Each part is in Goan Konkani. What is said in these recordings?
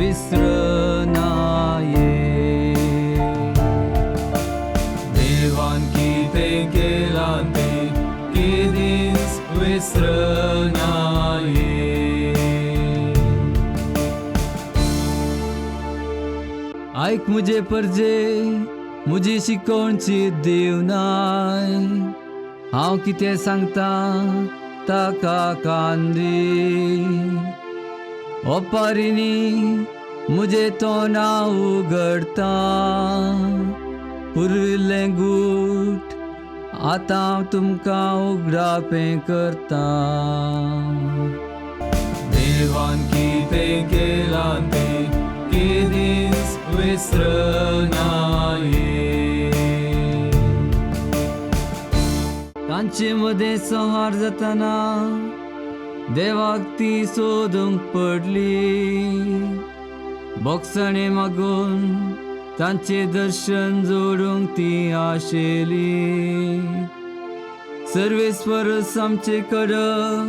विसरनाये. देवान कितें केलां तें केदींच विसरनाये. आयक मुजे परजे, मुजी शिकोवची दिवनाय, हांव कितें सांगता ताका कान दी. ओपारिनी मुजे तोंडा उगडता, पुर्विल्लें गूट आतां हांव तुमकां उगडापें करता. देवान कितें केलां तें केदींच विसरनाये. तांचे मदें संहार जातना देवाक ती सोदूंक पडली. बोगसाणे मागून तांचें दर्शन जोडूंक ती आशेली. सर्वेस्वरस आमचे कडेन,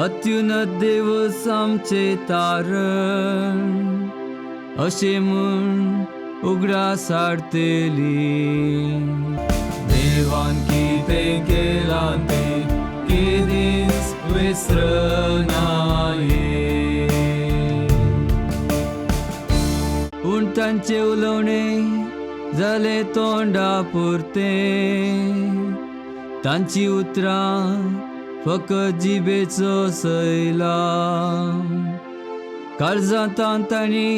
अत्युन्नत देवस आमचें तारण, अशें म्हूण उगडास हाडटली. देवान कितें केलां तें केदींच विसरनाये. पूण तांचें उलोवणें जालें तोंडा पुरतें, तांचीं उतरां फकत जिबेचो सैला. काळजांत तांणी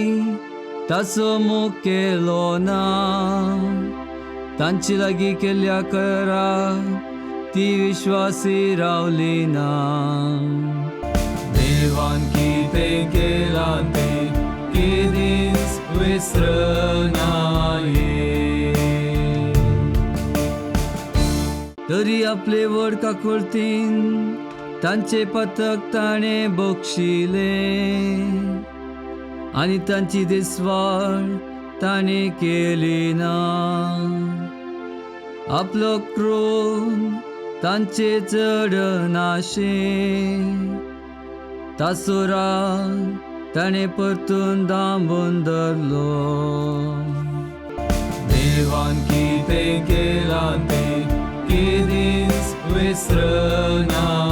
ताचो मोग केलो ना, तांचे लागीं केल्ल्या कराक ती विश्वासी रावली ना. देवान कितें केलां तें केदींच विसरनाये. तरी आपले व्हड काकुळतीन तांचें पथक ताणें बक्षिलें आनी तांची दिसवाड ताणें केली ना. आपलो क्रोध तांचे चड नाशें, ताचो राग ताणें परतून दांबून धरलो. देवान कितें केलां तें केदींच विसरनाये.